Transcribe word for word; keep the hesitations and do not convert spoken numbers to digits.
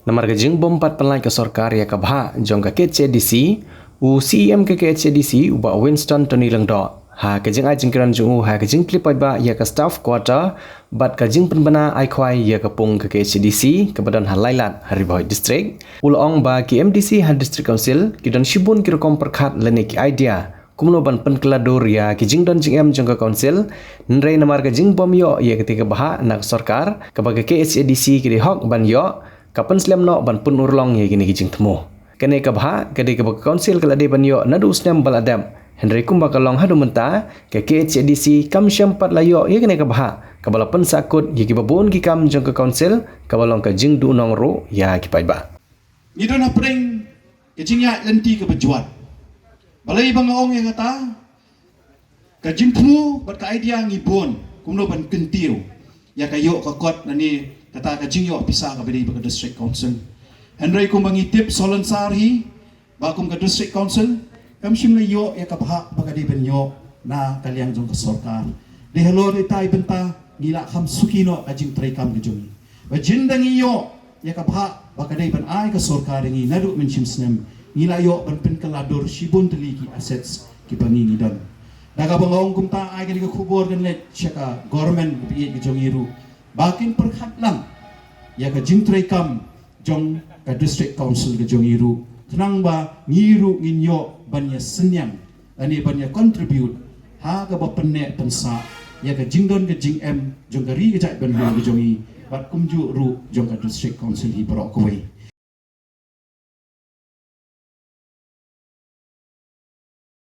Namar ka jingbym pat pynlait ka sorkar ïa ka bhah jong ka KHADC, u CEM ka KHADC u Bah Winston Tony Lyngdoh, ha ka jingai jingkren jong u ha ka jingtip paidbah ïa ka staff quarter bad ka jingpynbna ai khwai ïa ka pung ka KHADC kaba don ha Laitlad ha Ri Bhoi District, u la ong ba ki MDC ha District Council ki don shibun ki rukom pyrkhat lane ki idea kumno ban pynkylla dur ïa ki jingdon jingem jong ka Council, hynrei namar ka jingbym ïoh ïa katei ka bhah na ka sorkar kaba ka KHADC ki dei hok ban ïoh, ka pynslem noh ban pynurlong ïa kine ki jingthmu. Kane ka bhah ka dei kaba ka Council ka la dei ban ïoh naduh u snem ba la dep, hynrei kumba ka long haduh mynta, ka KHADC kam shym pat la ïoh ïa kane ka bhah kaba la pynsahkut ïa kiba bun ki kam jong ka Council, kaba long ka jingduhnong ruh ïa ki paidbah. Ngi don hapdeng ka jingïaid lynti kaba jwat. Balei ba nga ong ïa kata? Ka jingthmu bad ka idea ngi bun kumno ban kyntiew ïa ka ïoh ka kot lane kata ka jingïoh pisa kaba dei bad ka District Council. Hynrei kumba ngi tip salonsar hi ba kum ka District Council kam shym la ïoh ïa ka bhah ba ka dei ban ïoh na ka liang jong ka sorkar. Dei halor ita i bynta ngi la kham suki noh ka jingtreikam ka jong ngi. Ba jin da ngi ïoh ïa ka bhah ba ka dei ban ai ka sorkar ïa ngi naduh mynshem snem, ngi la ïoh ban pynkylla dur shibun tylli ki assets kiba ngi ngi don. Da kaba nga ong kumta, ai kane ka khubor kan leit sha ka government ba ïeit ka jong ngi ruh ba kin pyrkhat lang ïa ka jingtreikam jong ka District Council ka jong ngi ruh, khnang ba ngi ruh ngin ïoh ban ïa synñiang lane ban ïa contribute ha kaba pynneh pynsah ïa ka jingdon ka jingem jong ka ri ka jaitbynriew ka jong ngi bad kumjuh ruh jong ka District Council hi baroh kawei.